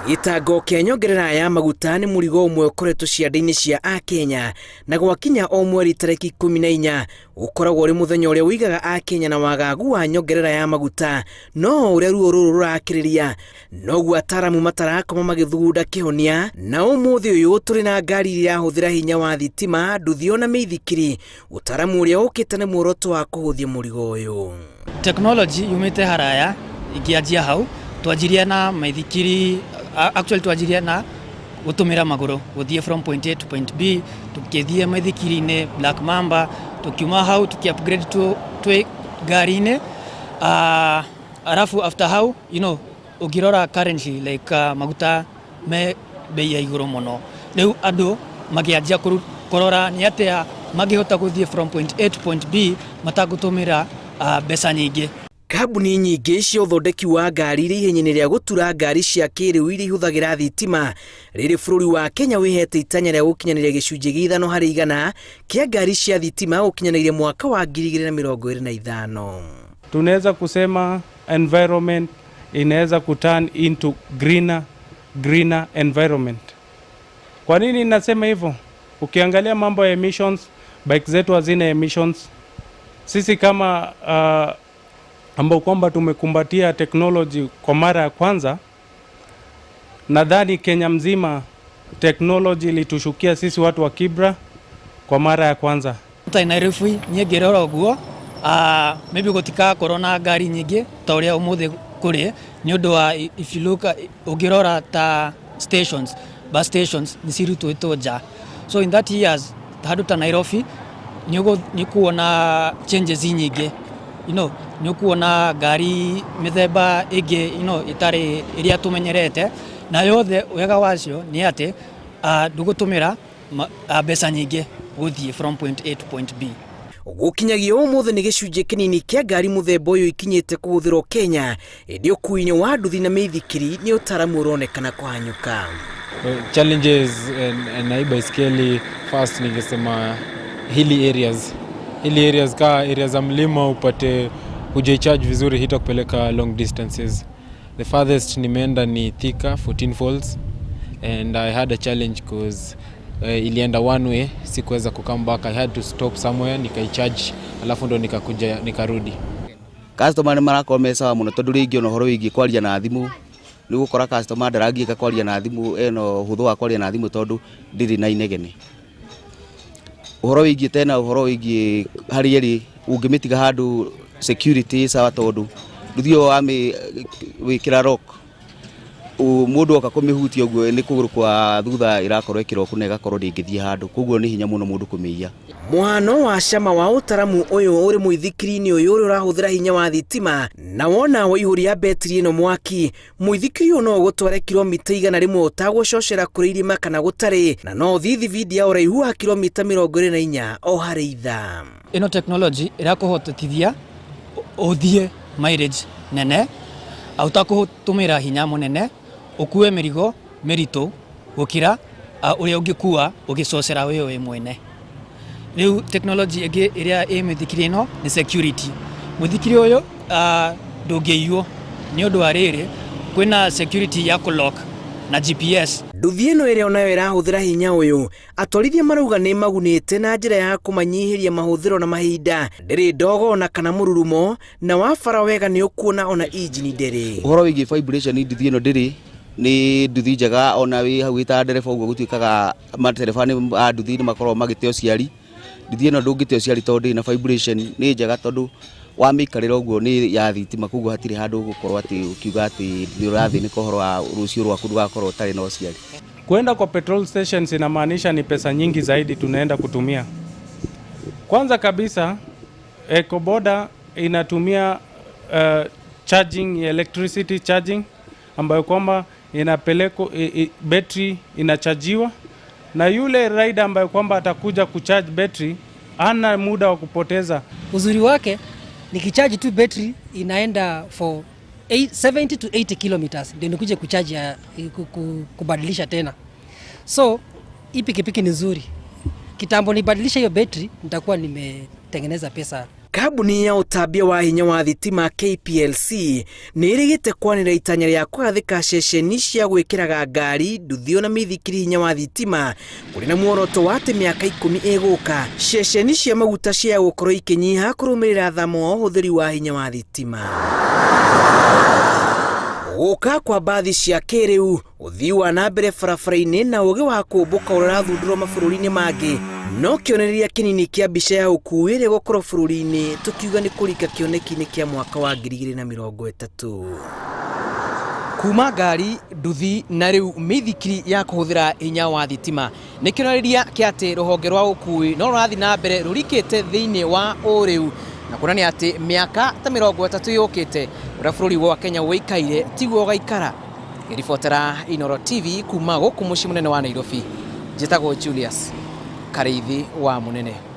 Gĩtango kĩa nyongerera ya maguta nĩ mũrigo ũmwe ũkoretwo ciande-inĩ cia Akenya, na gwakinya o mweri tarĩki 14 ũkoragwo ũrĩ mũthenya ũrĩa ũigaga Akenya na wagagu wa nyongerera ya maguta. No ũrĩa ruo rũrũ rũrakĩrĩria, noguo ataaramu matarakoma magĩthugunda kĩhonia, na ũmũthĩ ũyũ tũrĩ na ngari iria irahũthĩra hinya wa thitima, nduthi ona mĩithikiri, ũtaaramu ũrĩa ũkĩte na muoroto wa kũhũthia mũrigo ũyũ. Technology yumĩte haraya ingĩanjia hau. Twanjirie na maithikiri, actually twanjirie na gũtũmĩra magũrũ gũthiĩ from point A to point B, tũkĩthiĩ maithikiri-inĩ Black Mamba, tũkiuma hau tũkĩ upgrade twĩ ngari-inĩ, arabu after hau, ũngĩrora currently, like maguta me bei ya igũrũ mũno. Rĩu andũ makĩanjia kũrora nĩ atĩa mangĩhota gũthiĩ from point A to point B matagũtũmĩra mbeca nyingĩ. Kambuni nyingĩ cia ũthondeki wa ngari irĩ ihenya-inĩ rĩa gũtura ngari cia kĩrĩu iria ihũthagĩra thitima. Rĩrĩ bũrũri wa Kenya wĩhete itanya rĩa gũkinyanĩria 5% kĩa ngari cia thitima gũkinyanĩria mwaka wa 2025. Tunaweza kusema environment inaweza kuturn into greener environment. Kwa nini nasema hivyo? Ukiangalia mambo ya emissions, bike zetu hazina emissions. Sisi kama ambao kwamba tumekumbatia technology kwa mara ya kwanza, nadhani Kenya mzima technology ilitushukia sisi watu wa Kibra kwa mara ya kwanza. Ta Nairobi niĩ ngĩrora ũguo, maybe gũtikakorwo na ngari nyingĩ ta ũrĩa ũmũthĩ kũrĩ, nĩ ũndũ wa, if you look, ũngĩrora ta stations, bus stations nĩ cirutĩtwo nja. So in that years, handũ ta Nairobi nĩ ũkuona changes nyingĩ, nĩ ũkuona ngari mĩthemba ĩngĩ ĩtarĩ ĩrĩa tũmenyerete, na yothe wega wacio nĩ atĩ ndũgũtũmĩra mbeca nyingĩ gũthiĩ from point A to point B. Gũkinyagia ũmũthĩ nĩ gĩcunjĩ kĩnini kĩa ngari mũthemba ũyũ ikinyĩte kũhũthĩrwo Kenya, ĩndĩ ũkuui-inĩ wa nduthi na mĩithikiri nĩ ũtaramu ũronekana kũhanyũka. Challenges na hii baiskeli, first ningesema hilly areas. Hilly areas, ka area za mlima, upate hujaicharge vizuri, hitakupeleka long distances. The farthest nimeenda ni Thika 14 Falls, and I had a challenge cause ilienda one way, sikuweza ku come back. I had to stop somewhere nikaicharge, alafu ndo nikakuja nikarudi. Customer nĩ marakorwo me sawa mũno, tondũ rĩngĩ ona ũhoro wĩgiĩ kwaria na thimũ, nĩ ũgũkora customer ndarangĩka kwaria na thimũ, ena ũhũthũ wa kwaria na thimũ tondũ ndĩrĩ na inegene. Ũhoro wĩgiĩ tena ũhoro wĩgiĩ harĩa ĩrĩ, ũngĩmĩtiga handũ, security sawa, tondũ nduthi ĩyo wamĩ wĩkĩra lock, mũndũ oka kũmĩhutia ũguo, nĩ kũgũrũ kwa thutha ĩrakorwo ĩkĩrokwo na ĩgakorwo ndĩngĩthiĩ handũ, koguo nĩ hinya mũno mũndũ kũmĩiya. Mũhano wa cama wa ũtaramu ũyũ ũrĩ mũithikiri-inĩ ũyũ ũrĩa ũrahũthĩra hinya wa thitima, na wona waihũria betiri ĩno mwaki, mũithikiri ũyũ no ũgũtware kilomita 100 ũtagũcocera kũrĩ irĩma kana gũtarĩ, na no ũthiĩ thibindi ya ũraihu wa kilomita 24 o harĩ ithaa. Ĩno technology ĩrakũhotithia ũthiĩ mileage nene ũtakũtũmĩra hinya mũnene, ũkue mĩrigo mĩritũ gũkĩra ũrĩa ũngĩkua ũgĩcocera wĩ mwene. Rĩu technology ĩngĩ ĩrĩa ĩ mĩithikiri ĩno nĩ security. Mũithikiri ũyũ ndũngĩiywo, nĩ ũndũ wa rĩrĩ, kwĩna security ya kũlock na GPS. Nduthi ĩno ĩrĩa onayo ĩrahũthĩra hinya ũyũ, atwarithia marauga nĩ magunĩte na njĩra ya kũmanyihĩria mahũthĩro na mahinda. Ndĩrĩ ndogo ona kana mũrurumo, na wabara wega nĩ ũkuona ona injini ndĩrĩ. Ũhoro wĩgiĩ vibration, nduthi ĩno ndĩrĩ, nĩ nduthi njega. Ona wĩ hau wĩ ta ndereba ũguo, gũtuĩkaga matereba nĩ a nduthi nĩ makoragwo magĩte ũciari. Nduthi ĩno ndũngĩte ũciari tondũ ndĩrĩ na vibration. Nĩ njega tondũ wamĩikarĩra ũguo nĩ ya thitima, koguo hatirĩ handũ ũgũkorwo atĩ ũkiuga atĩ nĩ ũrathĩnĩka ũhoro wa rũciũ rwaku ndũgakorwo ũtarĩ na ũciari. Kwenda kwa petrol stations inamaanisha ni pesa nyingi zaidi tunaenda kutumia. Kwanza kabisa, EcoBoda inatumia charging, electricity charging, ambayo kwamba inapelekwa battery inachajiwa, na yule rider ambayo kwamba atakuja kucharge battery hana muda wa kupoteza. Uzuri wake, nikichaji tu battery inaenda for 70 to 80 kilometers, ndio nikuje kuchaji ya kubadilisha tena. So hii pikipiki ni nzuri. Kitambo nibadilisha hiyo battery, nitakuwa nimetengeneza pesa. Kambuni ya ũtambia wa hinya wa thitima KPLC nĩ ĩrĩgĩte kwanĩrĩra itanya rĩa kũgathĩka ceceni cia gwĩkĩraga ngari, nduthi ona mĩithikiri hinya wa thitima kũrĩ na muoroto wa atĩ mĩaka 10 ĩgũka ceceni cia maguta cia gũkorwo ikĩnyiha kũrũmĩrĩra thamo wa ũhũthĩri wa hinya wa thitima. Gũka kwa mbathi cia kĩrĩu, ũthii wa na mbere barabara-inĩ na ũgĩ wa kũmbũka ũrĩa ũrathundũrwo mabũrũri-inĩ mangĩ no kĩonereria kĩnini kĩa mbica ya ũkuui ĩrĩa ĩgũkorwo bũrũri-inĩ tũkiuga nĩ kũrika kĩoneki-inĩ kĩa mwaka wa 2030. Kuma ngari, nduthi na rĩu mĩithikiri ya kũhũthĩra hinya wa thitima nĩ kĩonereria kĩa atĩ rũhonge rwa ũkuui no rũrathiĩ na mbere rũrikĩte thĩinĩ wa ũrĩu na kuonania atĩ mĩaka ta 30 yũkĩte ũrĩa bũrũri wa Kenya ũikaire tiguo ũgaikara. Ngĩribotera Inooro TV kuma gũkũ mũciĩ mũnene wa Nairobi, njĩtagwo Julius Karĩithi wa Mũnene.